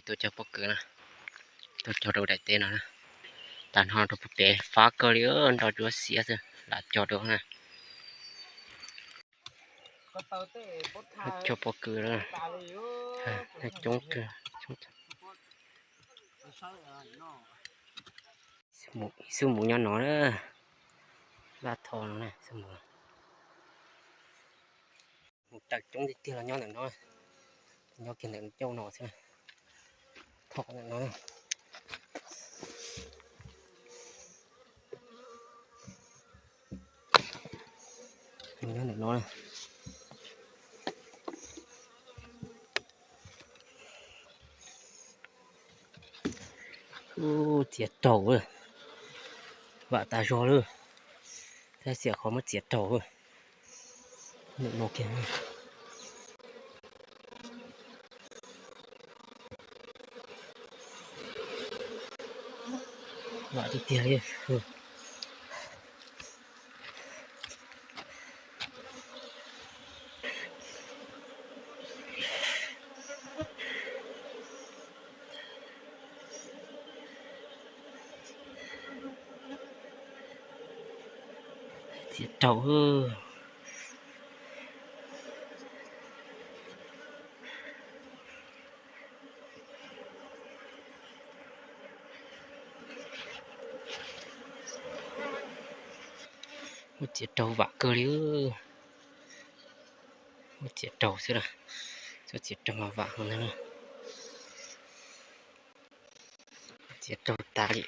Tuaj cog pob kws na, tuaj cog rau daim teb no na. Tag nrho rau puag pem fab kawg li, nroj ntsuab xiab xwb lam cog rau na. Cog pob kws na, coob kawg. Xwb mus nyob no na, laj tho no na, xwb mus. Mus tawm coob tiag tiag los nyob ntawm no, nyob kiag ntawm ncauj no xwb, tho ntawm no. Nyob ntawm no. Ub, txiav raug, vam tas zog lawm, tab sis qhov muab txiav raug. Ntawm no kiag, vam tiag tiag li. Txiav raug. Muab txiav raug vam kawg li. Muab txiav raug xwb na, txhob txiav raug mas vam heev ntag na. Txiav raug tas li.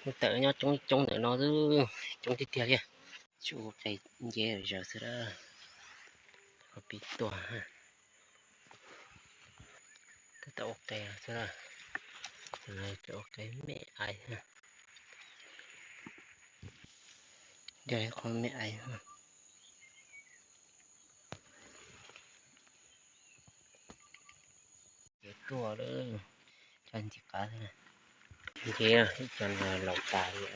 Mus tawm nyob coob coob ntawm no xwb, coob tiag tiag li. Tsuas ua qe nce zawv xwb a, pib tuaj. Tab tom ua qe xwb na, ua qe me ais, yog li qhov me ais. Ces tuaj lawm, cov ntxim qab xwb na. Nce ib co no laus tas li.